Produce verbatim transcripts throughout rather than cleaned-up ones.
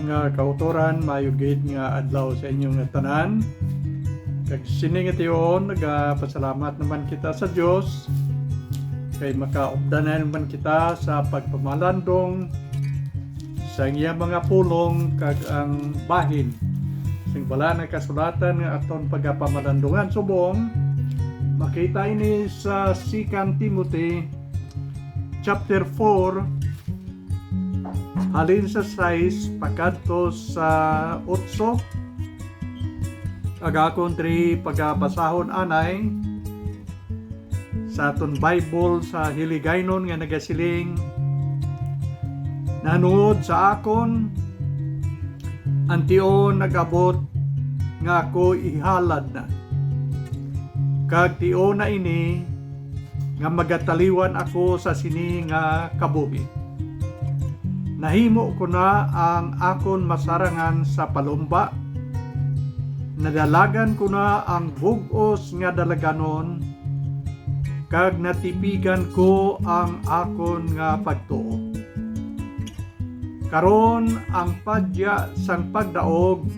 Nga kautoran, maayo gid nga adlaw sa inyo nga tanan. Kag sini nga tion, nagapasalamat naman kita sa Dios kay makaupdan na naman kita sa pagpamalandong sa iya mga pulong kag ang bahin sing bala nga kasulatan nga aton pagapamalandungan. Subong makita ini sa Second Timothy chapter four, halin sa sais pakadto sa otso. Kag akon diri pagabasahon anay sa aton Bible sa Hiligaynon nga nagasiling, "Nahanungod sa akon, ang tion nag-abot nga ako ihalad na. Kag tion na ini nga magataliwan ako sa sini nga kabuhi. Nahimo ko na ang akon masarangan sa palumba, nadalagan ko na ang bug-os nga dalaganon, kag natipigan ko ang akon nga pagtuo. Karon ang padya sang pagdaog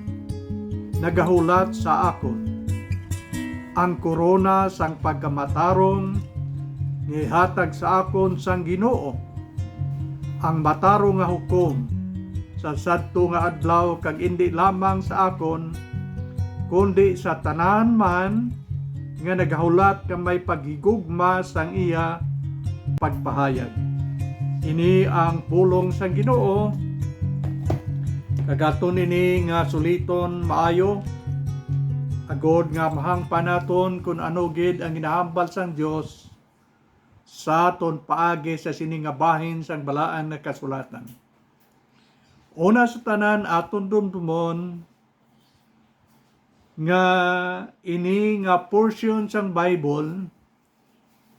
nagahulat sa akon, ang korona sang pagkamatarong nga ihatag sa akon sang Ginoo, ang matarong nga hukom sa sadto nga adlaw, kag indi lamang sa akon, kundi sa tanan man nga nagahulat nga may paghigugma sang iya pagpahayag." Ini ang pulong sang Ginoo, kag aton ini nga suliton maayo, agod nga mahangpan naton kon ano gid ang ginahambal sang Dios sa aton paagi sa sini nga bahin sang Balaan nga Kasulatan. Una sa tanan, aton dumdumon nga ini nga portion sang Bible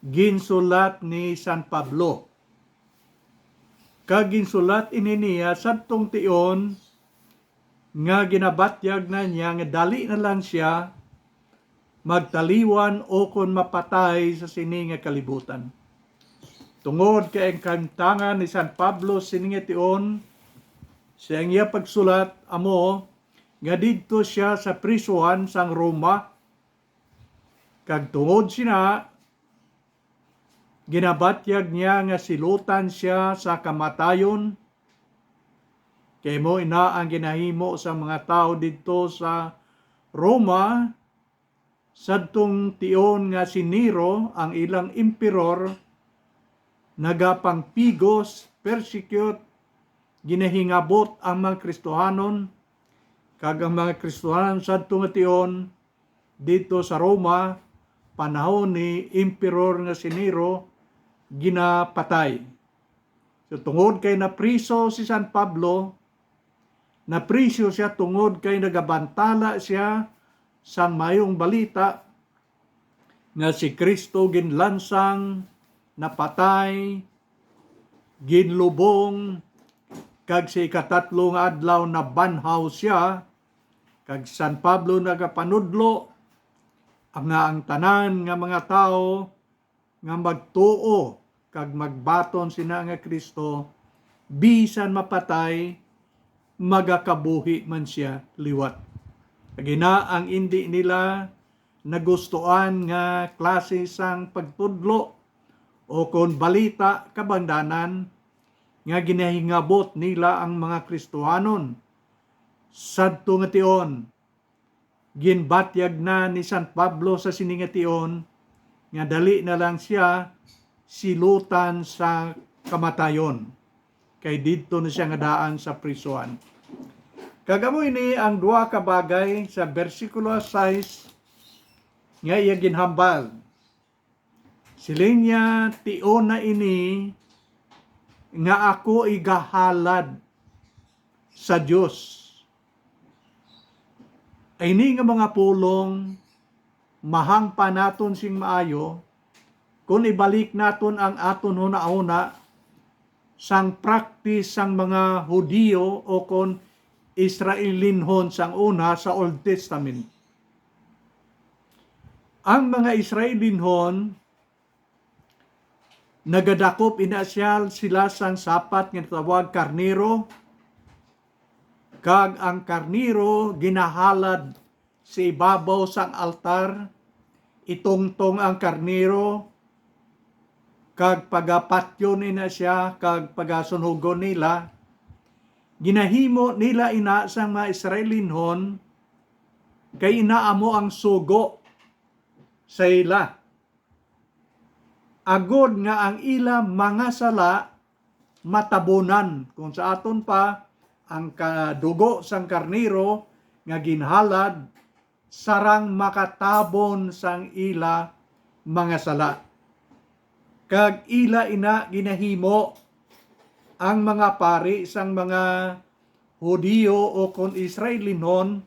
ginsulat ni San Pablo, kag ginsulat ini niya sadtong tion nga ginabatyag na niya nga dali na lang sia magtaliwan ukon mapatay sa sini nga kalibutan. Tungod kay ang kahimtangan ni San Pablo sini nga tion sa iya pagsulat amo nga didto sia sa prisuhan sang Roma, kag tungod sina ginabatyag niya nga silutan sia sa kamatayon. Kay amo ina ang ginahimo sa mga tawo didto sa Roma, sadtong tion nga si Nero, ang ilang emperor, nagapangpigos, persecute, ginahingabot ang mga Kristohanon, kag ang mga Kristohanon sadto nga tion didto sa Roma, panahon ni Emperor nga si Nero, ginapatay. So, tungod kay napriso si San Pablo, napriso sia tungod kay nagabantala sia sang mayong balita nga si Cristo ginlansang, napatay, ginlubong, kag sa ikatatlo nga adlaw nabanhaw sia. Kag San Pablo nagapanudlo nga ang tanan nga mga tawo nga magtuo kag magbaton sina nga Cristo, bisan mapatay, magakabuhi man sia liwat. Kag ina ang indi nila nagustuan nga klase sang pagtudlo o kon balita kabangdanan nga ginahingabot nila ang mga Kristohanon. Sadto nga tion, ginbatyag na ni San Pablo sa sini nga tion nga dali na lang sia silutan sa kamatayon, kay didto na sia nga daan sa prisuhan. Kag amo ini ang duha ka bagay sa bersikulo sais nga iya ginhambal. Siling niya, "Tion na ini nga ako igahalad sa Dios." Ini nga mga pulong, mahangpan naton sing maayo kon ibalik naton ang aton hunahuna sang praktis sang mga Hudiyo o kon Israelinhon sang una sa Old Testament. Ang mga Israelinhon, nagadakop ina siya sila sang sapat nga tawag karnero, Kag ang karnero ginahalad sa ibabaw sang altar, itungtong ang karnero, kag pagapatyon nila sia, kag pagasunhugon nila. Ginahimo nila ina sang mga Israelinhon, kay ina amo ang sugo sa ila, agod nga ang ila mga sala matabunan. Kung sa aton pa, ang kadugo sang karnero nga ginhalad sarang makatabon sang ila mga sala. Kag ila ina ginahimo. Ang mga pari sang mga Hudiyo o kon Israelinhon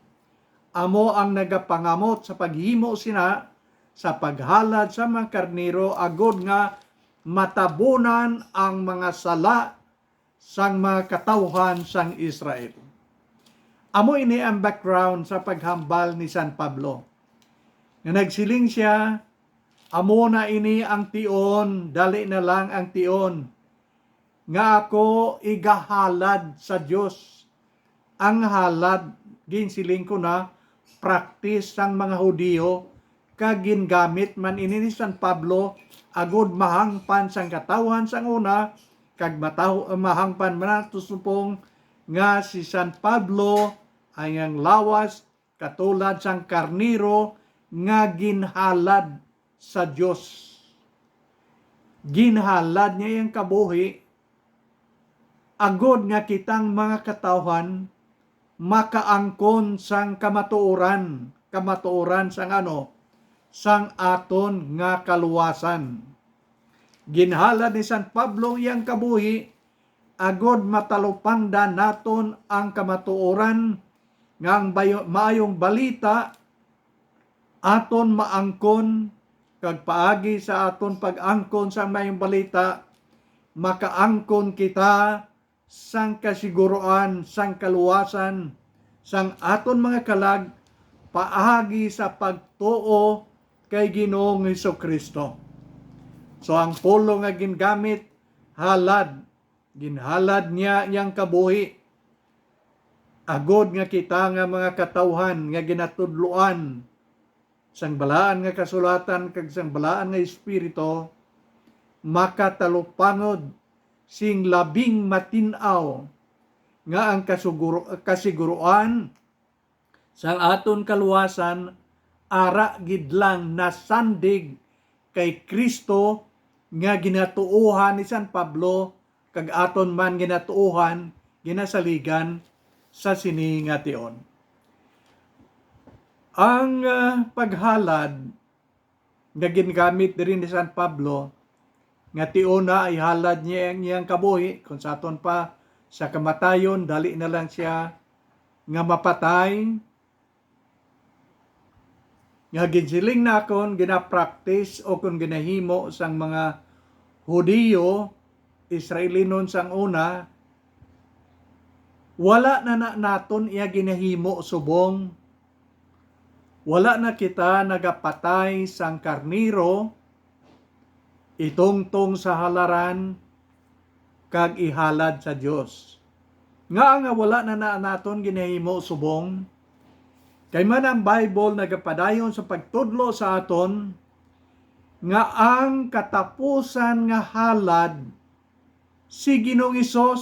amo ang nagapangamot sa paghimo sina sa paghalad sa mga karnero, agod nga matabunan ang mga sala sang mga katawuhan sang Israel. Amo ini ang background sa paghambal ni San Pablo, nga nagsiling sia, "Amo na ini ang tion, dali na lang ang tion, nga ako igahalad sa Dios." Ang halad, ginsiling ko na, practice sang mga Hudiyo, kag gingamit man ini ni San Pablo agud mahangpan sang katawhan sang una, kag mataw-, mahangpan man nato subong nga si San Pablo ang iyang lawas katulad sang karnero nga ginhalad sa Dios. Ginhalad niya iyang kabuhi agod nga kitang mga katawhan makaangkon sang kamatuoran, kamatuoran sang ano, sang aton nga kaluwasan. Ginhalad ni San Pablo iyang kabuhi agod matalupangdan naton ang kamatuoran nga ang bayo-, maayong balita aton maangkon, kag paagi sa aton pag-angkon sang maayong balita, makaangkon kita sang kasiguruan sang kaluwasan sang aton mga kalag paagi sa pagtuo kay Ginoong Jesu-Cristo. So, ang pulong nga gingamit, halad. Ginhalad niya iyang kabuhi, agod nga kita nga mga katawhan nga ginatudloan sang Balaan nga Kasulatan kag sang Balaan nga Espiritu, makatalupangod sing labing matin-aw nga ang kasuguro-, kasiguruan sang aton kaluwasan ara gid lang nasandig kay Cristo nga ginatuohan ni San Pablo kag aton man ginatuohan, ginasaligan sa sini nga tion. Ang, ah, paghalad nga gingamit diri ni San Pablo, nga tion na ihalad niya ang iyang kabuhi, kung sa aton pa, sa kamatayon, dali na lang siya nga mapatay, nga ginsiling nakon, ginapraktis o kon ginahimo sang mga Hudiyo, Israelinon sang una, wala na, na naton iya ginahimo subong. Wala na kita nagapatay sang karnero, itungtong sa halaran, kag ihalad sa Dios. Ngaa nga wala na, na naton ginahimo subong? Kay man ang Bible nagapadayon sa pagtudlo sa aton nga ang katapusan nga halad si Ginoong Hesus.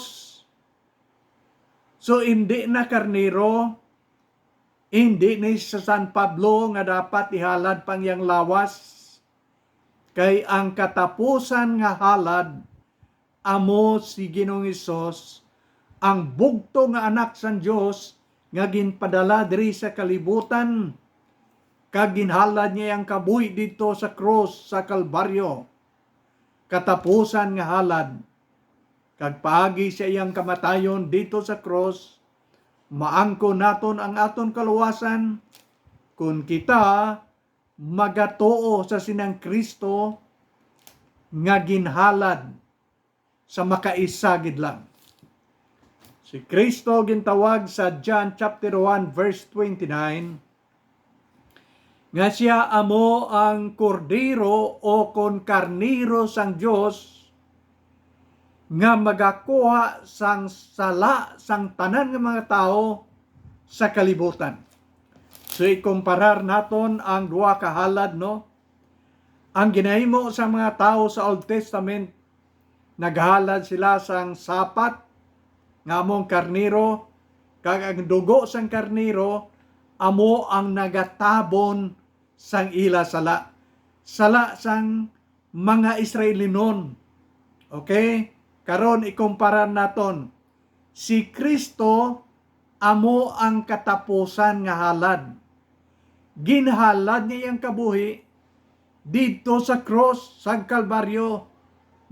So, hindi na karnero, hindi ni sa San Pablo nga dapat ihalad pa ang iyang lawas, kay ang katapusan nga halad amo si Ginoong Hesus, ang bugtong nga Anak sang Dios nga ginpadala diri sa kalibutan, kag ginhalad niya ang kabuhi didto sa krus sa Kalbaryo. Katapusan nga halad, kag paagi sa iyang kamatayon didto sa krus, maangkon naton ang aton kaluwasan kon kita magatuo sa sinang Cristo nga ginhalad sa makaisa gid lang. Si Cristo gintawag sa John chapter one verse twenty-nine nga siya amo ang Kordero o kon Karnero sang Dios nga magakuha sang sala sang tanan nga mga tawo, sa kalibutan. So, ikumparar naton ang duha ka halad, no? Ang ginahimo sa mga tawo sa Old Testament, naghalad sila sang sapat nga amo ang karnero, kag ang dugo sang karnero amo ang nagatabon sang ila sala, sala sang mga Israelinon. Okay? Karon, ikumpara naton. Si Cristo amo ang katapusan nga halad. Ginhalad niya iyang kabuhi didto sa krus sang Kalbaryo.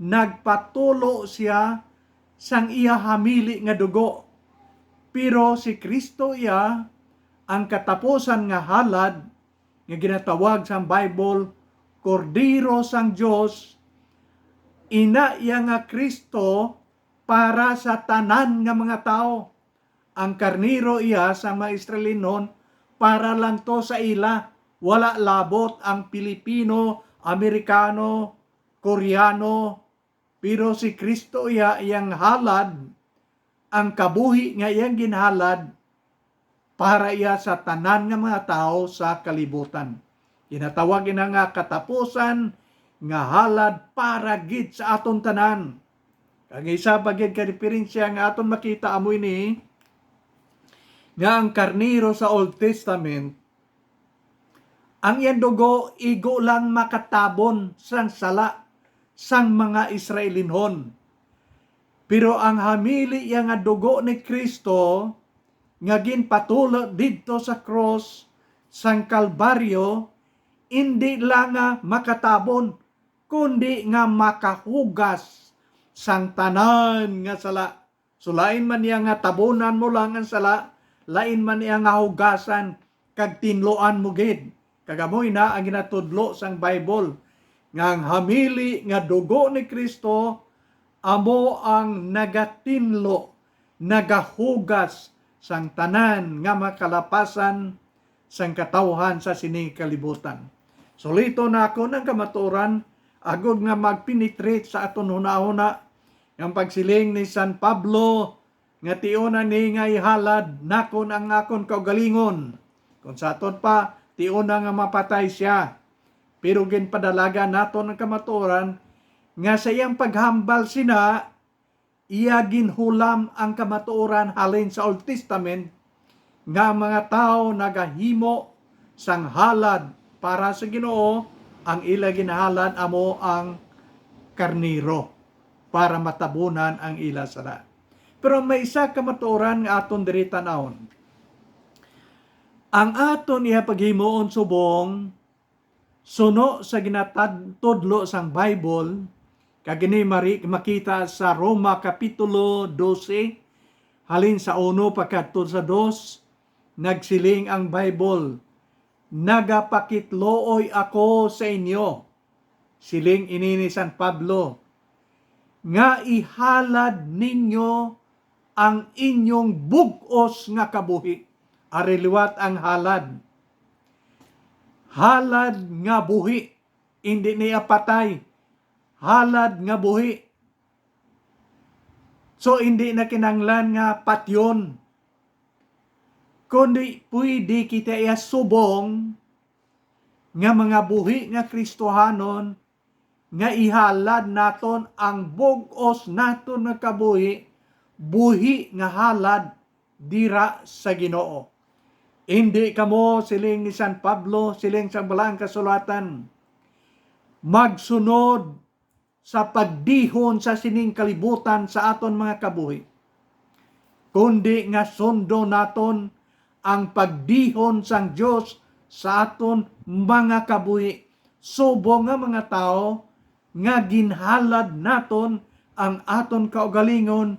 Nagpatulo siya sang iya hamili nga dugo. Pero si Cristo iya ang katapusan nga halad nga ginatawag sang Bible, Kordero sang Dios, ina iya nga Cristo para sa tanan nga mga tawo. Ang karnero iya sa mga Israelinon para lang to sa ila. Wala labot ang Pilipino, Amerikano, Koreano, pero si Cristo iya iyang halad, ang kabuhi nga iyang ginhalad para iya sa tanan nga mga tawo sa kalibutan. Ginatawag ina nga katapusan nga halad para gid sa aton tanan. Ang isa pa gid ka diperensya nga aton makita amo ini, nga ang karnero sa Old Testament, ang iyang dugo igo lang makatabon sang sala sang mga Israelinhon. Pero ang hamili iya nga dugo ni Cristo nga ginpatulo didto sa krus sang Kalbaryo, indi lang nga makatabon, kundi nga makahugas sang tanan nga sala. So, lain man niya nga tabunan mo lang ang sala, lain man niya nga hugasan kag tinloan mo gid. Kag amo ina ang ginatudlo sang Bible, nga ang hamili nga dugo ni Cristo amo ang nagatinlo, nagahugas sang tanan nga mga kalapasan sang katawhan sa sini kalibutan. Suliton nakon ang kamatuoran, agod nga mag-penetrate sa aton hunahuna, ang pagsiling ni San Pablo nga, "Tion na ni nga ihalad nakon ang akon kaugalingon." Kung sa aton pa, tion na nga mapatay sia. Pero ginpadalagan naton ang kamatuoran nga sa iyang paghambal sina, iya ginhulam ang kamatuoran halin sa Old Testament, nga ang mga tawo nagahimo sang halad para sa Ginoo, ang ila ginahalad amo ang karnero para matabunan ang ila sala. Pero may isa ka kamatuoran nga aton diri tan-awon. Ang aton iya paghimuon subong suno sa ginatad-, tudlo sang Bible, kag ini mari-, makita sa Roma Kapitulo dose, halin sa uno pagkadto sa dos, nagsiling ang Bible, "Nagapakitlooy ako sa inyo," siling ini ni San Pablo, "nga ihalad ninyo ang inyong bug-os nga kabuhi." Ari liwat ang halad. Halad nga buhi, indi niya patay. Halad nga buhi. So, hindi na kinahanglan nga patyon. Kundi pwede kita iya subong nga mga buhi nga Kristohanon, nga ihalad naton ang bug-os naton nga kabuhi, buhi nga halad dira sa Ginoo. Indi kamo, siling ni San Pablo, siling sa Balaang Kasulatan, magsunod sa pagdihon sa sining kalibutan sa aton mga kabuhi, kundi nga sundon naton ang pagdihon sang Dios sa aton mga kabuhi, subong nga mga tawo nga ginhalad naton ang aton kaugalingon,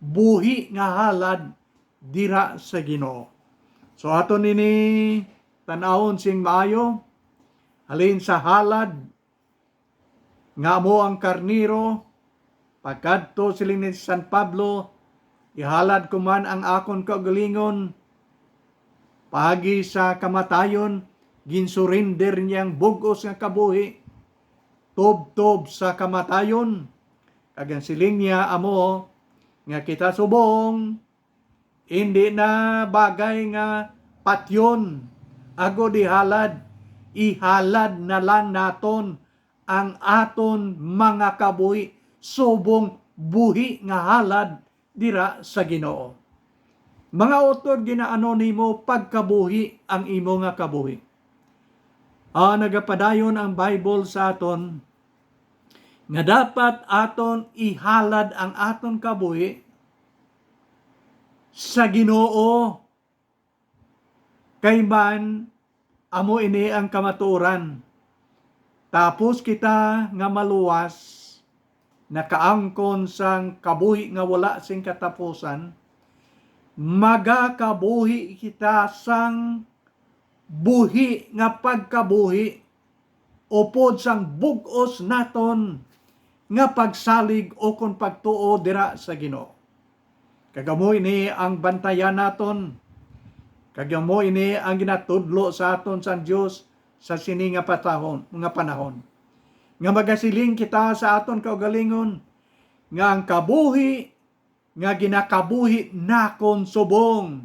buhi nga halad dira sa Ginoo. So, aton ini tan-awon sing maayo, halin sa halad nga amo ang karnero, pagkadto, siling ni San Pablo, "Ihalad ko man ang akon kaugalingon." Paagi sa kamatayon, ginsurinder niya ang bug-os nga kabuhi tubtob sa kamatayon. Kag ang siling niya amo nga kita subong Hindi na bagay nga patyon agod ihalad. Ihalad na lang naton ang aton mga kabuhi subong buhi nga halad dira sa Ginoo. Mga utod, ginaano nimo pagkabuhi ang imo nga kabuhi? Ah, nagapadayon ang Bible sa aton nga dapat aton ihalad ang aton kabuhi sa Ginoo, kay man amo ini ang kamatuoran. Tapos kita nga maluwas, nakaangkon sang kabuhi nga wala sing katapusan, magakabuhi kita sang buhi nga pagkabuhi upod sang bug-os naton nga pagsalig ukon pagtuo dira sa Ginoo. Kag amo ini ang bantayan naton, kag amo ini ang ginatudlo sa aton sang Dios sa sini nga patahon, nga panahon, nga magasiling kita sa aton kaugalingon nga ang kabuhi nga ginakabuhi nakon subong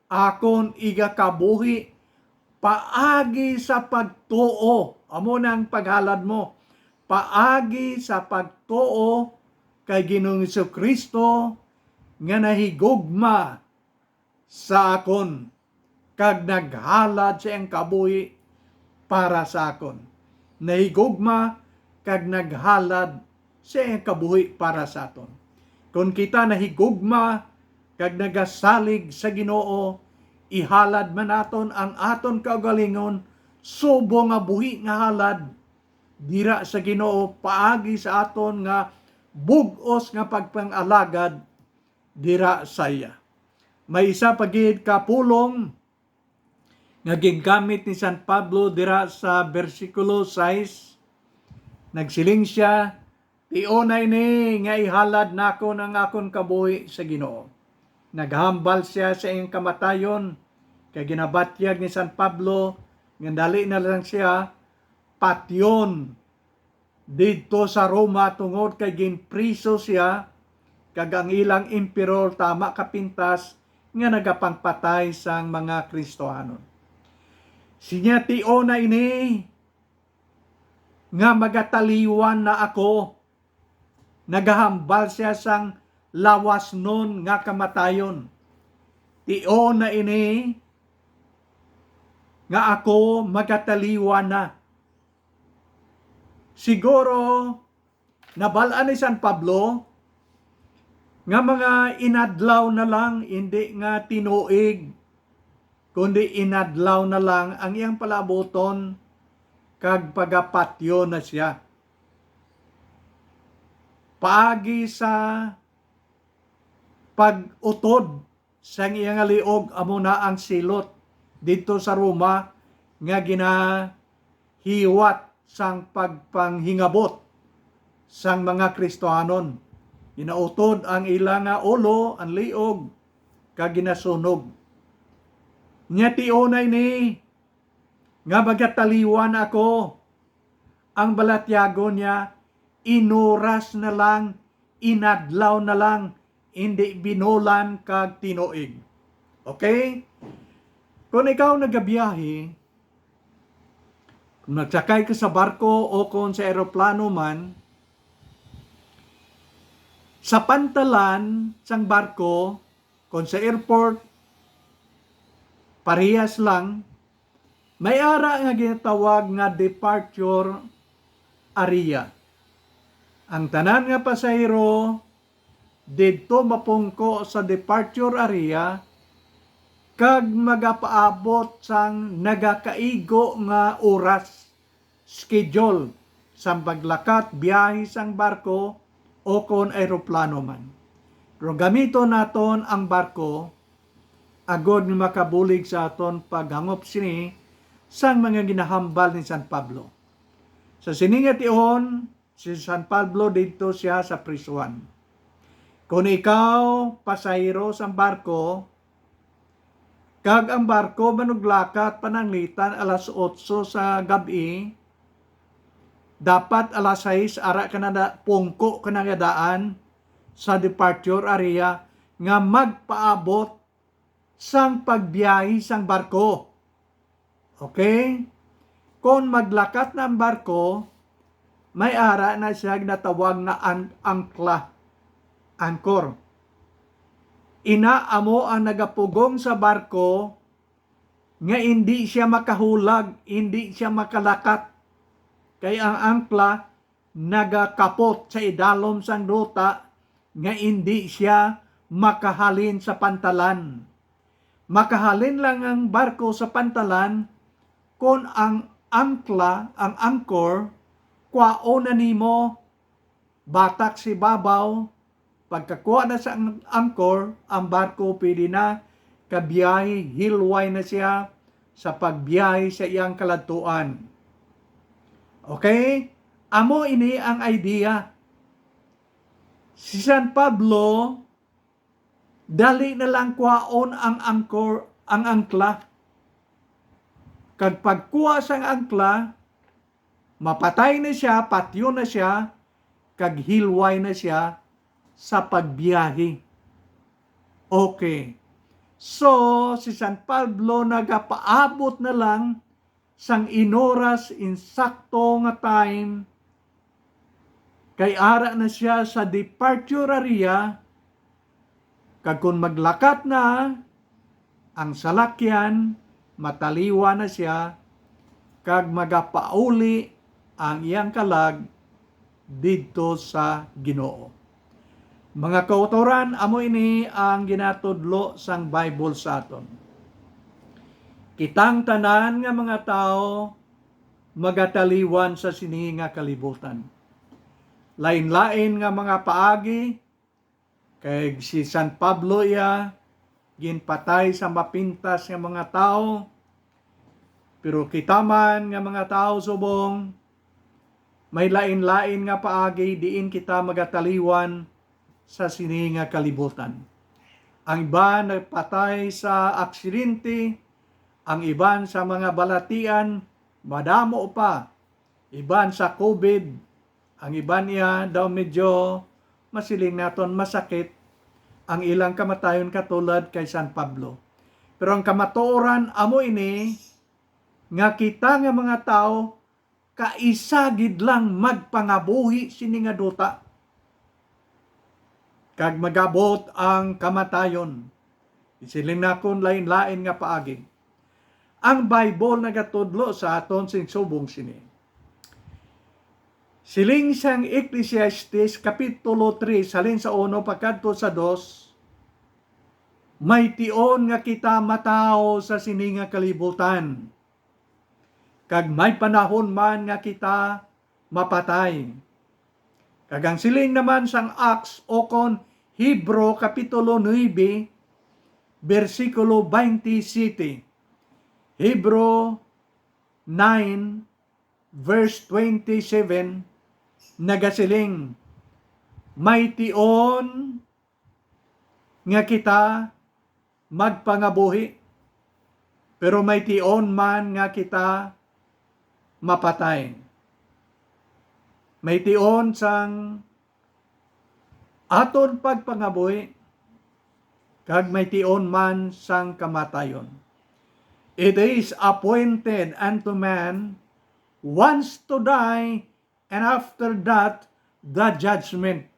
akon igakabuhi paagi sa pagtuo. Amo na ang paghalad mo, paagi sa pagtuo kay Ginoong Jesu-Cristo nga nahigugma sa akon kag naghalad sa iyang kabuhi para sa akon. Nahigugma kag naghalad sa iyang kabuhi para sa aton. Kon kita nahigugma kag nagasalig sa Ginoo, ihalad man naton ang aton kaugalingon subong nga buhi nga halad dira sa Ginoo paagi sa aton nga bug-os nga pagpang-alagad dira sa iya. May isa pa gid ka pulong nga gingamit ni San Pablo dira sa bersikulo sais. Nagsiling sia, "Tion na ini nga ihalad nakon ang akon kabuhi sa Ginoo." Naghambal sia sa iyang kamatayon, kay ginabatyag ni San Pablo nga dali na lang sia patyon didto sa Roma, tungod kay ginpriso sia kag ang ilang emperor tama kapintas nga nagapangpatay sang mga Kristohanon. Sinya, "Tion na ini nga magataliwan na ako." Nagahambal sia sang lawasnon nga kamatayon. "Tion na ini nga ako magataliwan na." Siguro nabal-an ni San Pablo nga mga inadlaw na lang, indi nga tinuig, kundi inadlaw na lang ang iyang palaabuton kag pagapatyon na sia. Paagi sa pag-utod sang iya nga liog, amo na ang silot didto sa Roma nga ginahiwat sang pagpanghingabot sang mga Kristohanon. Ginautod ang ila nga ulo, ang liog, kag ginasunog. Nya, "Tion na ini nga magataliwan ako." Ang balatyagon niya, inuras na lang, inadlaw na lang, indi binulan kag tinuig. Okay? Kung ikaw nagabiyahe, kung nagsakay ka sa barko o kung sa eroplano man, sa pantalan sang barko, kung sa airport, parehas lang, may ara nga ginatawag nga departure area. Ang tanan nga pasahero didto mapungko sa departure area kag magapaabot sang nagakaigo nga oras, schedule sang paglakat, biyahe sang barko o kon eroplano man. Pero gamiton naton ang barko agod nga makabulig sa aton paghangop sini sang mga ginahambal ni San Pablo. Sa sini nga tion, si San Pablo didto sia sa prisuhan. Kon ikaw pasahero sang barko, kag ang barko manuglakat pananglitan alas otso sa gab-i, dapat alas sais ara ka na da-, pungko ka na nga daan sa departure area nga magpaabot sang pagbiyahe sang barko. Okay? Kon maglakat na ang barko, may ara na siya ginatawag nga an-, angkla, anchor. Ina amo ang nagapugong sa barko nga indi siya makahulag, indi siya makalakat. Kay ang angkla nagakapot sa idalom sang duta nga indi siya makahalin sa pantalan. Makahalin lang ang barko sa pantalan kon ang angkla, ang anchor, kwaon na nimo, batak sa ibabaw. Pagkakuha na sa ang-, anchor, ang barko pwede na kabiyahe, hilway na siya sa pagbiyahe sa iyang kaladtuan. Okay? Amo ini ang idea. Si San Pablo, dali na lang kwaon ang anchor, ang angkla. Kag pagkuha sang angkla, mapatay na siya, patyon na siya, kag hilway na siya sa pagbiyahe. Okay. So, si San Pablo nagapaabot na lang sang inoras, insakto nga time, kay ara na siya sa departure area, kag kon maglakat na ang salakyan, mataliwan na siya, kag magapauli ang iyang kalag didto sa Ginoo. Mga kautoran, amo ini ang ginatudlo sang Bible sa aton. Kitang tanan nga mga tawo magataliwan sa sini nga kalibutan. Lain-lain nga mga paagi, kay si San Pablo iya ginpatay sa mapintas nga mga tawo, pero kita man nga mga tawo subong, may lain-lain nga paagi diin kita magataliwan sa sini nga kalibutan. Ang iban nagpatay sa aksidente, ang iban sa mga balatian, madamo pa, iban sa covid, ang iban niya daw medyo masiling naton masakit ang ilang kamatayon katulad kay San Pablo. Pero ang kamatuoran amo ini nga kita nga mga tawo kaisa gid lang magpangabuhi sini nga duta. Kag magabot ang kamatayon. Isiling nakon lain-lain nga paagi. Ang Bible nagatudlo sa aton sing subong sini. Siling sang Ecclesiastes Kapitulo three, halin sa uno pakadto sa dos, may tion nga kita matawo sa sini nga kalibutan, kag may panahon man nga kita mapatay. Kag ang siling naman sang Acts, o kon Hebro Kapitulo nuebe, bersikulo twenty-seven. Hebro nine, verse twenty-seven, nagasiling, may tion nga kita magpangabuhi, pero may tion man nga kita mapatay. May tion sang aton pagpangabuhi, kag may tion man sang kamatayon. It is appointed unto man once to die, and after that, the judgment.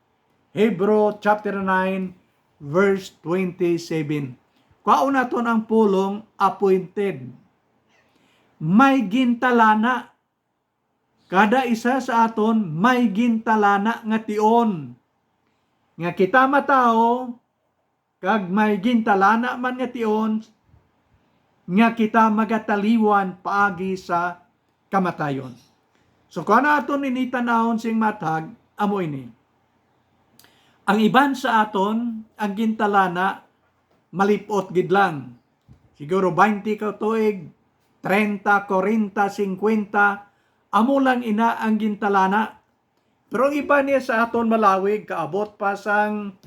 Hebrew chapter nine, verse twenty-seven. Kwaon naton ang pulong appointed. May gintalana. Kada isa sa aton may gintalana nga tion. Nga kita matawo, kag may gintalana man nga tion nga kita magataliwan paagi sa kamatayon. So, kung ano aton ini tan-awon sing matag, amo ini. Ang iban sa aton, ang gintalana, malip-ot gid lang. Siguro twenty ka tuig, treinta, kwarenta, singkwenta, amo lang ina ang gintalana. Pero ang iban niya sa aton malawig, kaabot pa sang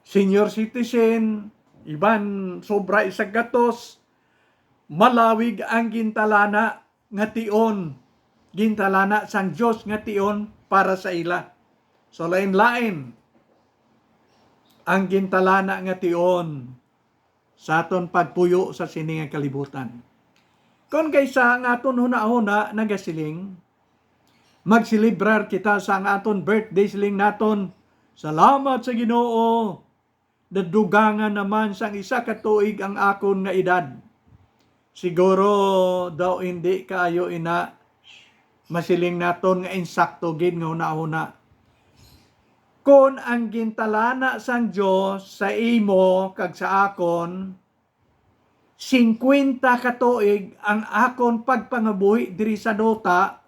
senior citizen, iban sobra isa gatos, malawig ang gintalana nga tion, gintalana sang Dios nga tion para sa ila. So, lain-lain ang gintalana nga tion sa aton pagpuyo sa sini nga kalibutan. Kon kaysa ang aton hunahuna nagasiling, magselebrar kita sa ang aton birthday, siling naton, "Salamat sa Ginoo, nadugangan naman sang isa ka tuig ang akon nga edad." Siguro daw hindi kaayo ina masiling naton nga insakto gid nga hunahuna. Kon ang gintalana sang Dios sa imo kag sa akon, singkwenta ka tuig ang akon pagpangabuhi diri sa duta,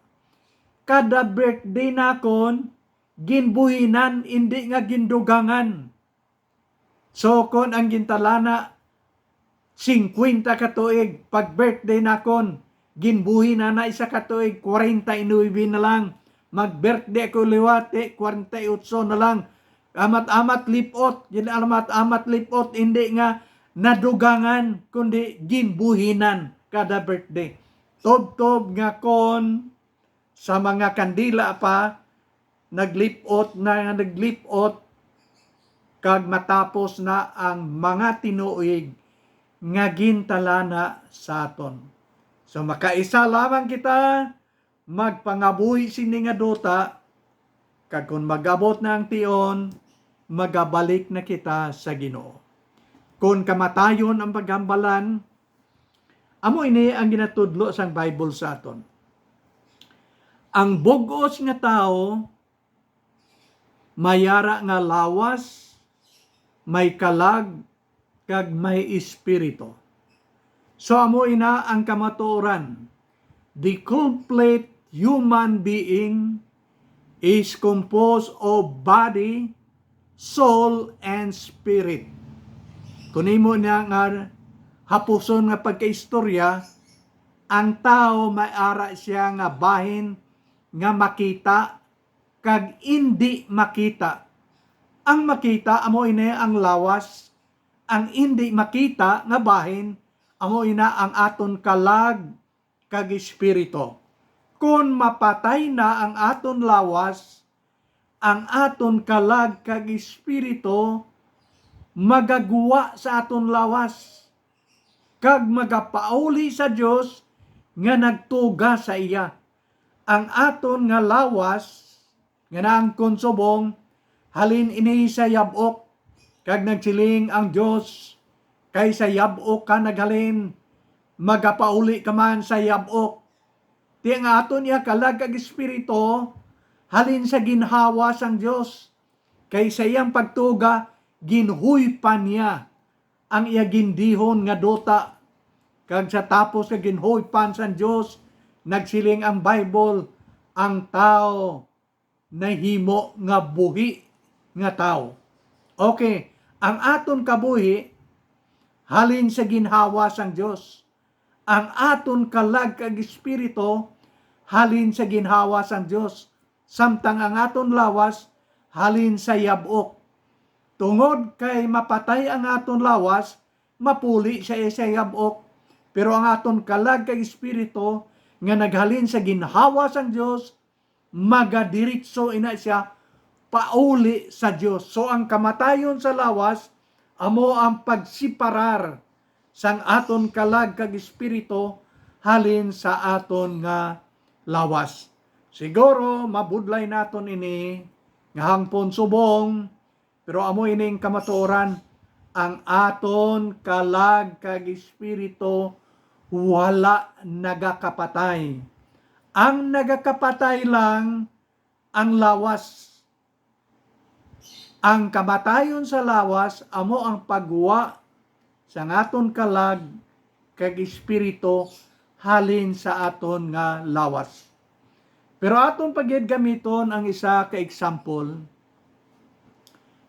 kada birthday nakon, ginbuhinan, indi nga gindugangan. So, kon ang gintalana, singkwenta ka tuig, pag birthday nakon, ginbuhi na na isa ka tuig, kwarenta y nuebe na lang. Mag-birthday ako liwat, eh, kwarenta y otso na lang. Amat-amat lipot, gin-amat-amat lipot, hindi nga nadugangan, kundi ginbuhinan kada birthday. Tubtob nga kon sa mga kandila pa, naglipot na nga naglipot, kag matapos na ang mga tinuig nga gintalana sa aton. So, makaisa lamang kita, magpangabuhi sini nga duta, kag kon mag-abot na ang tion, magabalik na kita sa Ginoo. Kon kamatayon ang paghambalan, amo ini ang ginatudlo sang Bible sa aton. Ang bug-os nga tawo may ara nga lawas, may kalag, kag may espiritu. So, amo ina ang kamatuoran. The complete human being is composed of body, soul, and spirit. Kung imo na nga hapuson nga pagkaistorya, ang tawo may ara siya nga bahin nga makita kag indi makita. Ang makita amo ini ang lawas, ang indi makita nga bahin amo ina ang aton kalag kag espiritu. Kon mapatay na ang aton lawas, ang aton kalag kag espiritu magagwa sa aton lawas, kag magapauli sa Dios nga nagtuga sa iya. Ang aton nga lawas nga naangkon subong, halin ini sa yab-ok, kag nagsiling ang Dios, "Kay sa yab-ok ka naghalin, magapauli ka man sa yab-ok." Ti ang aton iya kalag kag espiritu halin sa ginhawa sang Dios, kay sa iyang pagtuga ginhuypan niya ang iya gindihon nga duta. Kag sa tapos nga ginhuypan sang Dios, nagsiling ang Bible, ang tawo nahimo nga buhi nga tawo. Okay, ang aton kabuhi halin sa ginhawa sang Dios. Ang aton kalag kag espiritu halin sa ginhawa sang Dios, samtang ang aton lawas halin sa yab-ok. Tungod kay mapatay ang aton lawas, mapuli siya sa yab-ok. Pero ang aton kalag kag espiritu nga naghalin sa ginhawa sang Dios, magadiritso ina sia pauli sa Dios. So, ang kamatayon sa lawas amo ang pagsiparar sang aton kalag kag espiritu halin sa aton nga lawas. Siguro mabudlay naton ini nga hangpon subong, pero amo ining kamatuoran, ang aton kalag kag espiritu wala nagakapatay. Ang nagakapatay lang ang lawas. Ang kamatayon sa lawas amo ang pagwa sang aton kalag kag espiritu halin sa aton nga lawas. Pero aton pa gid gamiton ang isa ka example.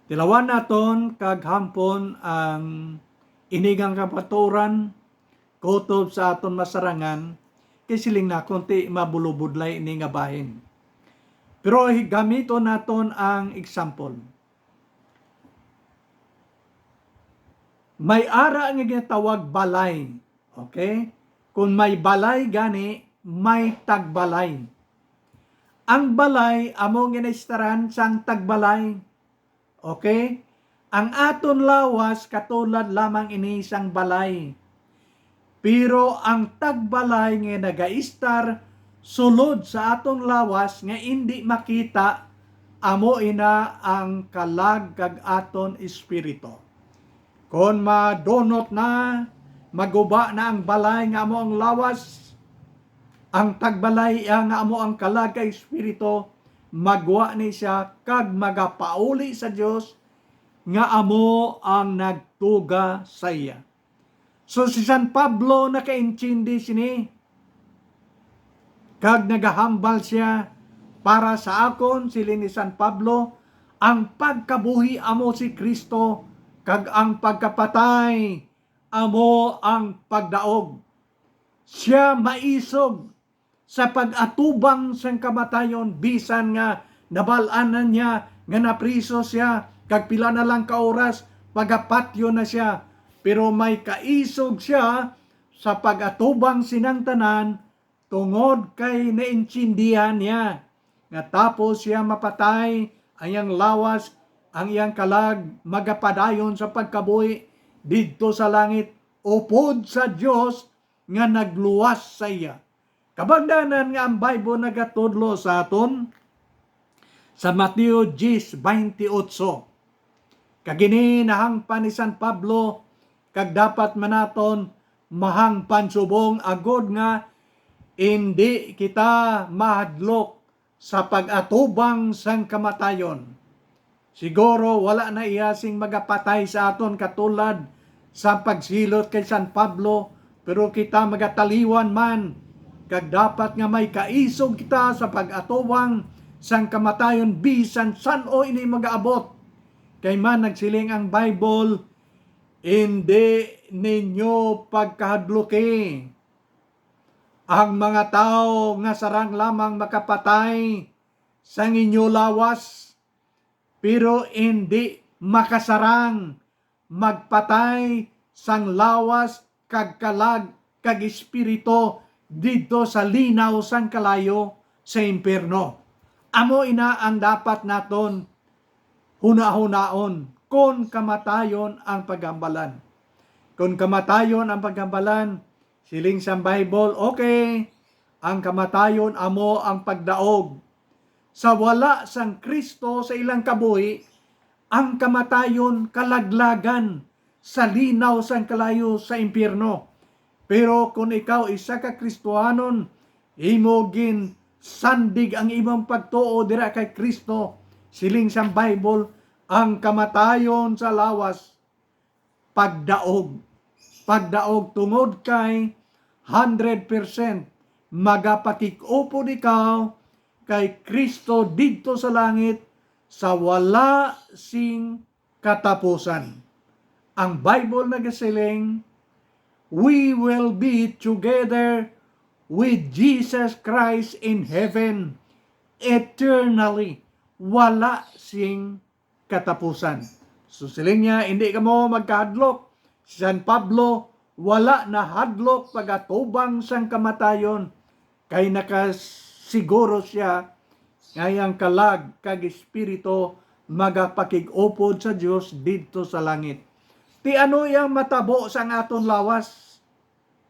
Tilawan naton kag hangpon ang ini nga kamatuoran kutob sa aton masarangan, kay siling na konti mabulubudlay ini nga bahin. Pero hi-, gamiton naton ang example. May ara nga ginatawag balay. Okay? Kung may balay gani, may tagbalay. Ang balay amo ginaistaran sang tagbalay. Okay? Ang aton lawas katulad lamang ini sang balay. Pero ang tagbalay nga nagaistar sulod sa aton lawas nga indi makita, amo ina ang kalag kag aton espiritu. Kon madunot na, maguba na ang balay nga amo ang lawas, ang tagbalay iya nga amo ang kalag kag espiritu, magwa ni siya kag magapauli sa Dios nga amo ang nagtuga sa iya. So, si San Pablo nakaintindi sini, kag nagahambal sia, "Para sa akon," siling ni San Pablo, "ang pagkabuhi amo si Cristo, kag ang pagkapatay amo ang pagdaog." Sia maisog sa pag-atubang sang kamatayon, bisan nga nabal-an na niya nga napriso sia, kag pila na lang ka oras, pagapatyon na sia. Pero may kaisog sia sa pag-atubang sinang tanan, tungod kay naintindihan niya nga tapos sia mapatay, ang iyang lawas, ang iyang kalag, magapadayon sa pagkabuhi didto sa langit, upod sa Dios nga nagluwas sa iya. Kabangdanan nga ang Bible nagatudlo sa aton sa Mateo diyes, baynte otso. Kag ini nahangpan ni San Pablo, kag dapat man naton mahangpan subong, agod nga indi kita mahadlok sa pag-atubang sang kamatayon. Siguro wala na iya sing magapatay sa aton katulad sa pagsilot kay San Pablo, pero kita magataliwan man, kag dapat nga may kaisog kita sa pag-atubang sang kamatayon, bisan san-o ini magaabot. Kay man nagsiling ang Bible, "Indi ninyo pagkahadluki ang mga tawo nga sarang lamang makapatay sang inyo lawas, pero indi makasarang magpatay sang lawas kag kalag kag espiritu didto sa linaw sang kalayo sa impierno." Amo ina ang dapat naton hunahunaon kon kamatayon ang paghambalan. Kon kamatayon ang paghambalan, siling sang Bible, okay, ang kamatayon amo ang pagdaog. Sa wala sang Cristo sa ilang kabuhi, ang kamatayon kalaglagan sa linaw sang kalayo sa impierno. Pero kon ikaw isa ka Kristohanon, imo ginsandig ang imong pagtuo dira kay Cristo, siling sang Bible, ang kamatayon sa lawas pagdaog. Pagdaog tungod kay hundred percent magapakig-upod ikaw kay Cristo didto sa langit sa wala sing katapusan. Ang Bible nagasiling, "We will be together with Jesus Christ in heaven eternally." Wala sing katapusan. So, siling niya, "Hindi kamo magkahadlok." Si San Pablo wala nahadlok pag-atubang sang kamatayon, kay nakasiguro sia nga iyang kalag kag espiritu magapakig-upod sa Dios didto sa langit. Ti ano iyang matabo sang aton lawas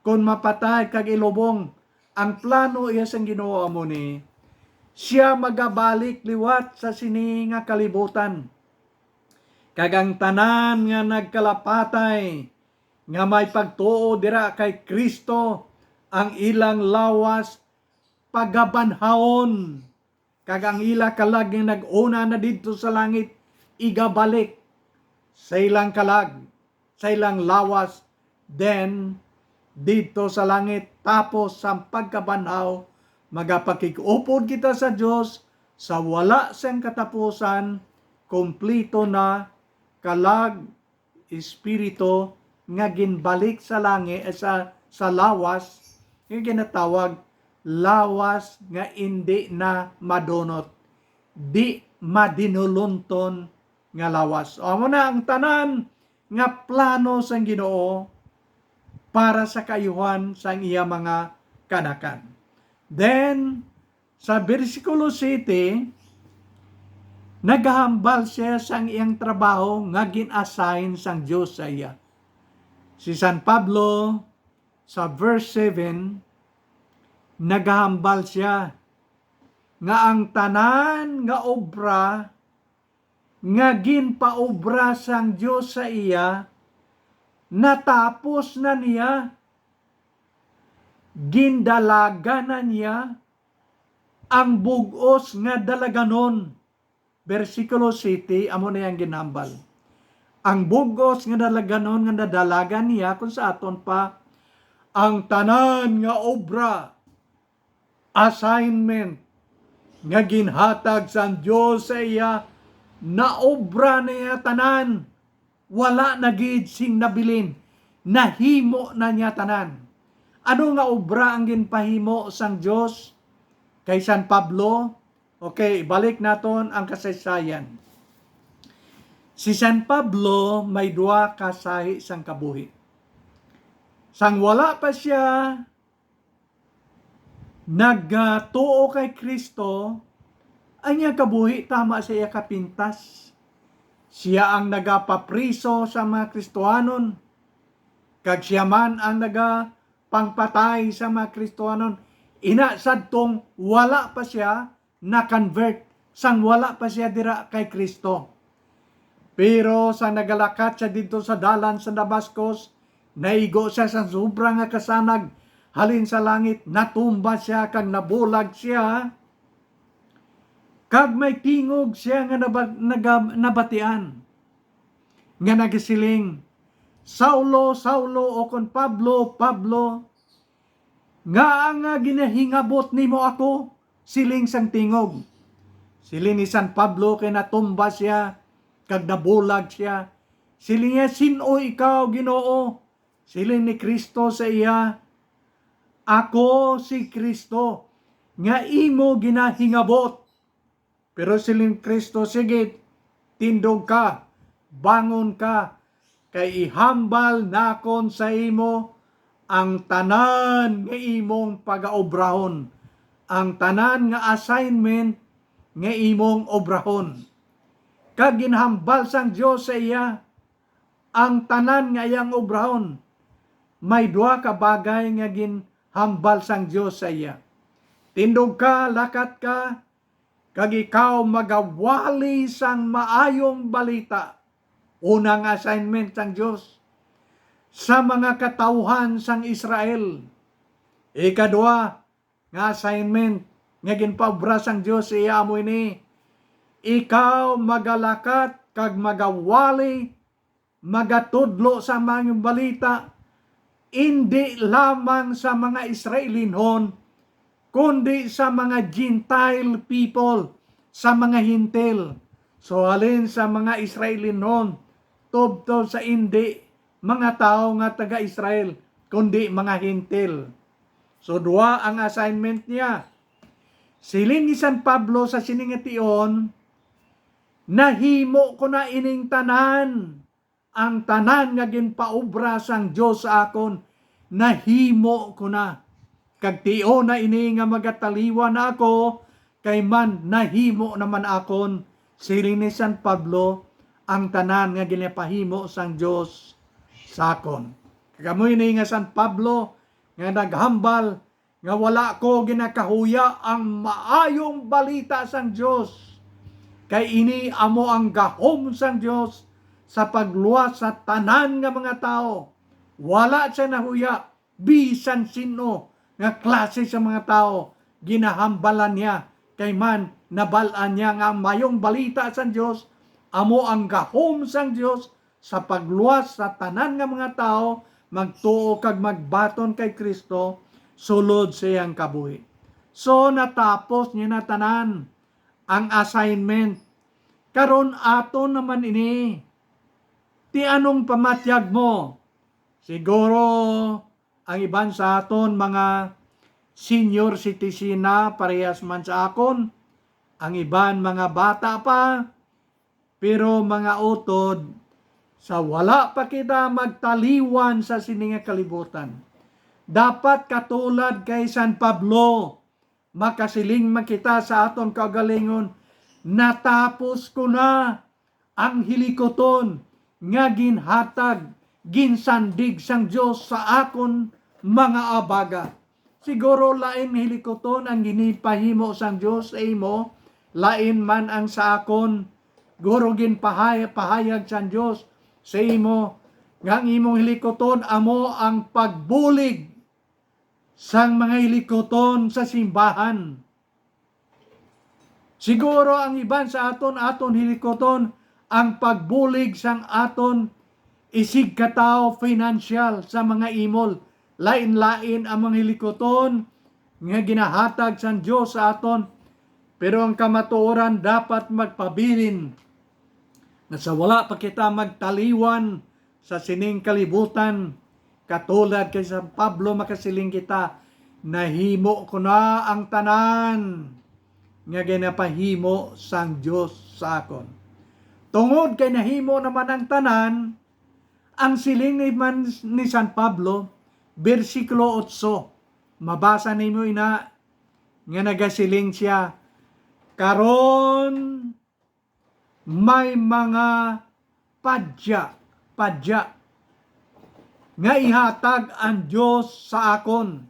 kon mapatay kag ilubong? Ang plano iya sang Ginoo amo ni, sia magabalik liwat sa sini nga kalibutan, kag ang tanan nga nagkalapatay nga may pagtuo dira kay Cristo, ang ilang lawas pagabanhawon, kag ang ila kalag nga nag-una na didto sa langit igabalik sa ilang kalag, sa ilang lawas, then didto sa langit. Tapos sang pagkabanhaw, magapakig-upod kita sa Dios sa wala sang katapusan, kompleto na kalag espiritu nga ginbalik sa langi-, sa, sa lawas nga ginatawag lawas nga indi na madunot, di madinulunton nga lawas. O, amo na ang tanan nga plano sang Ginoo para sa kaayuhan sang iya mga kaanakan. Then, sa bersikulo siyete, Nagahambal sia sang iyang trabaho nga gin-assign sang Dios sa iya. Si San Pablo, sa verse seven, nagahambal sia nga ang tanan nga obra nga ginpaobra sang Dios sa iya, natapos na niya. Gindalagan na niya ang bug-os nga dalaganon. Bersikulo siyete, amo na yang ginhambal. Ang bug-os nga dalaganon nga nadalagan niya, kung sa aton pa, ang tanan nga obra, assignment, nga ginhatag sang Dios sa iya, naobra niya tanan. Wala na gid sing nabilin. Nahimo na niya tanan. Ano nga obra ang ginpahimo sang Dios kay San Pablo? Okay, ibalik naton ang kasaysayan. Si San Pablo may duha ka sahi sang kabuhi. Sang wala pa sia nagatuo kay Cristo, ang iya kabuhi tama sa iya kapintas. Sia ang nagapapriso sa mga Kristianon, kag sia man ang nagapangpatay sa mga Kristianon. Ina, sadtong wala pa sia na-convert, sang wala pa sia dira kay Cristo. Pero sa nagalakat sia didto sa dalan sa Damascus, naigo sia sa sobra nga kasanag halin sa langit, natumba sia kag nabulag sia. Kag may tingog sia nga naba-, naga-, nabatian nga nagasiling, "Saulo, Saulo," o kon, "Pablo, Pablo, ngaa nga ginahingabot nimo ako?" siling sang tingog. Siling ni San Pablo kay natumba sia kag nabulag sia. Siling niya, "Sin-o ikaw, Ginoo?" Siling ni Cristo sa iya, "Ako si Cristo nga imo ginahingabot." Pero siling ni Cristo, "Sige, tindog ka, bangon ka, kay ihambal nakon sa imo ang tanan nga imong pagaobrahon, ang tanan nga assignment nga imong obrahon." Kag ginhambal sang Dios sa iya ang tanan nga iyang obrahon. May duha ka bagay nga ginhambal sang Dios sa iya. "Tindog ka, lakat ka, kag ikaw magawali sang maayong balita." Una nga assignment sang Dios sa mga katawuhan sang Israel. Ikadua nga assignment nga ginpaobra sang Dios sa iya amo ini, "Ikaw magalakat kag magawali, magatudlo sa maayong balita, indi lamang sa mga Israelinhon, kundi sa mga Gentile people, sa mga Hentil." So, halin sa mga Israelinhon, tubtob sa indi mga tawo nga taga-Israel, kundi mga Hentil. So, duha ang assignment niya. Siling ni San Pablo sa sini nga tion, "Nahimo ko na ining tanan. Ang tanan nga ginpaobra sang Dios sa akon, nahimo ko na. Kag tion na ini nga magataliwan na ako, kay man nahimo naman akon," siling ni San Pablo, "ang tanan nga ginapahimo sang Dios sa akon." Kag amo ini nga San Pablo nga naghambal nga wala ko ginakahuya ang maayong balita sang Dios, kay ini amo ang gahom sang Dios sa pagluwas sa tanan nga mga tawo. Wala siya nahuya bisan sin-o nga klase sa mga tawo ginahambalan niya, kay man nabal-an niya nga ang maayong balita sang Dios amo ang gahom sang Dios sa pagluwas sa tanan nga mga tawo magtuo kag magbaton kay Cristo sulod sa iyang kabuhi. So, natapos niya na tanan ang assignment. Karon aton naman ini. Ti anong pamatyag mo? Siguro ang iban sa aton mga senior citizen na, parehas man sa akon. Ang iban mga bata pa, pero mga utod, sa wala pa kita magtaliwan sa sini nga kalibutan, dapat katulad kay San Pablo, makasiling man kita sa aton kaugalingon, Natapos ko na ang hilikuton nga ginhatag, ginsandig sang Dios sa akon mga abaga. Siguro lain nga hilikuton ang ginipahimo sang Dios sa imo, lain man ang sa akon. Guro ginpahay-, pahayag sang Dios sa imo nga ang imong hilikuton amo ang pagbulig sang mga hilikuton sa simbahan. Siguro ang iban sa aton, aton hilikuton ang pagbulig sang aton isigkatawo, financial, sa mga imol. Lain-lain ang mga hilikuton nga ginahatag sang Dios sa aton, pero ang kamatuoran dapat magpabilin nga sa wala pa kita magtaliwan sa sining kalibutan, katulad kay San Pablo, makasiling kita, "Nahimo ko na ang tanan nga ginapahimo sang Dios sa akon." Tungod kay nahimo naman ang tanan, ang siling ni man, ni San Pablo, bersikulo otso, mabasa nimo ina nga nagasiling siya, "Karon may mga padya, padya nga ihatag ang Dios sa akon."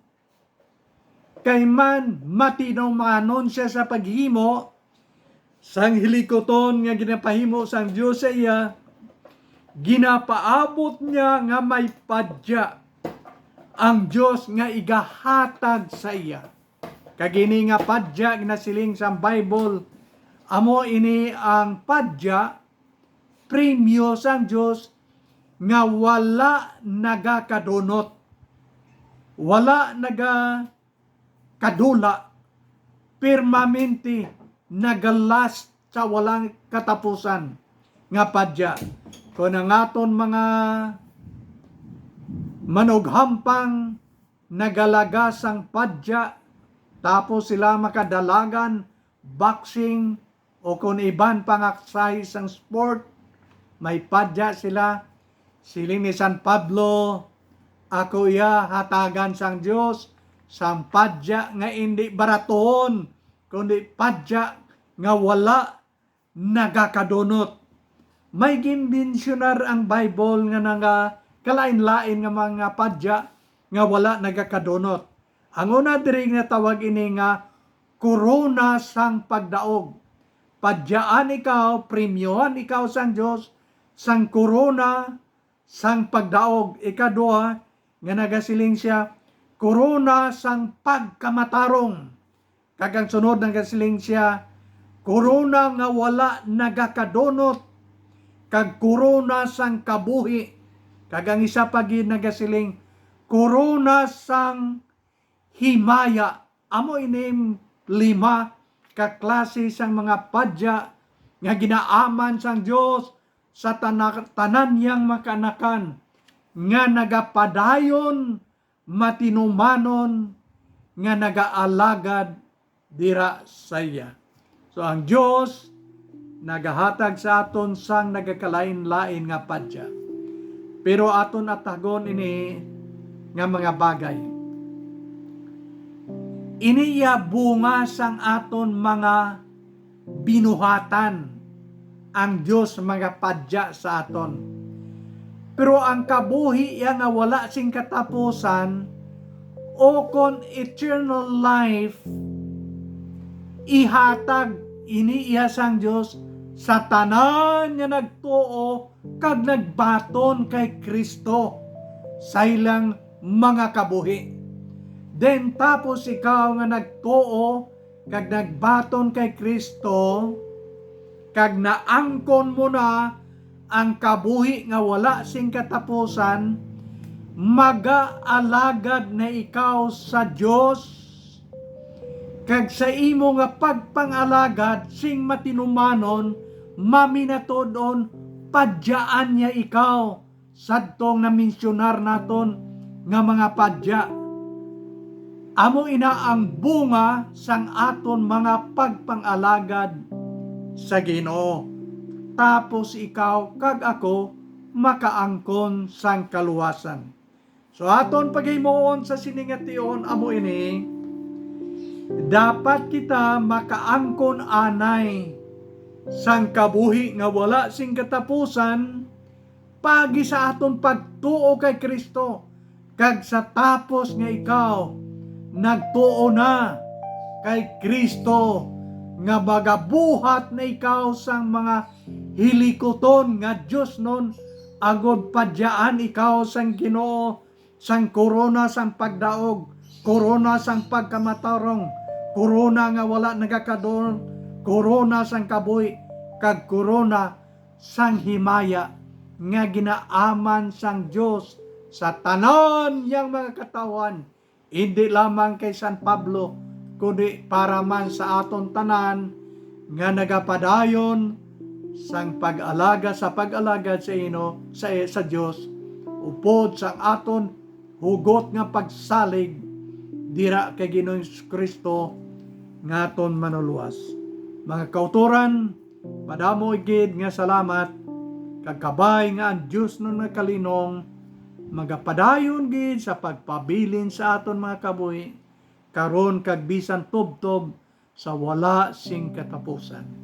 Kay man matinumanon siya sa paghimo sang hilikuton nga ginapahimo sang Dios sa iya, ginapaabot niya nga may padya ang Dios nga igahatag sa iya. Kag ini nga padya, ginasiling sang Bible, amo ini ang padya, premyo sang Dios nga wala nagakadunot, wala nagakadula, permanente nagalast sa walang katapusan nga padya. Kon ang aton mga manughampang nagalaga sang padya, tapos sila makadalagan, boxing, o kon iban pang aksay sang sport, may padya sila. Siling ni San Pablo, "Ako iya hatagan sang Dios sang padya nga indi baratuhon, kundi padya nga wala nagakadunot." May ginmensyonar ang Bible nga nagakalain-lain nga mga padya nga wala nagakadunot. Ang una diri, ginatawag ini nga korona sang pagdaog. Padyaan ikaw, premyohan ikaw sang Dios sang korona sang pagdaog. Ikaduha, nga nagasiling siya, korona sang pagkamatarong. Kag ang sunod, nagasiling siya, korona nga wala nagakadunot, kag korona sang kabuhi. Kag ang isa pa gid nagasiling, korona sang himaya. Amo ini lima ka klase sang mga padya nga ginaaman sang Dios sa tana-, tanan niyang mga kaanakan nga nagapadayon, matinumanon, nga nagaalagad dira sa iya. So, ang Dios nagahatag sa aton sang nagakalain-lain nga padya. Pero aton atagon ini nga mga bagay. Ini iya bunga sang aton mga binuhatan ang Dios, mga padya sa aton. Pero ang kabuhi iya nga wala sing katapusan, o kon eternal life, ihatag ini iya sang Dios sa tanan nga nagtuo kag nagbaton kay Cristo sa ilang mga kabuhi. Then tapos ikaw nga nagtuo kag nagbaton kay Cristo, kag naangkon mo na ang kabuhi nga wala sing katapusan, magaalagad na ikaw sa Dios, kag sa imo nga pagpangalagad sing matinumanon, maminatud-on, padyaan niya ikaw sadtong namensyonar naton nga mga padya. Amo ina ang bunga sang aton mga pagpangalagad sa Ginoo. Tapos ikaw kag ako makaangkon sang kaluwasan. So, aton paghimuon sa sini nga tion amo ini, dapat kita makaangkon anay sang kabuhi nga wala sing katapusan, paagi sa aton pagtuo kay Cristo, kag sa tapos nga ikaw nagtuo na kay Cristo, nga magabuhat na ikaw sang mga hilikuton nga diosnon, agod padyaan ikaw sang Ginoo sang korona sang pagdaog, korona sang pagkamatarong, korona nga wala nagakadul, korona sang kabuhi, kag korona sang himaya nga ginaaman sang Dios sa tanan niyang mga katawhan, indi lamang kay San Pablo, kundi para man sa aton tanan nga nagapadayon sang pag-alaga sa pag-alagad sa ino sa, sa Dios, upod sang aton hugot nga pagsalig dira kay Ginoong Jesu-Cristo nga aton Manuluwas. Mga kautoran, madamo gid nga salamat, kag kabay nga ang Dios nga nakalinong magapadayon gid sa pagpabilin sa aton mga kabuhi, karon kag bisan tubtob sa wala sing katapusan.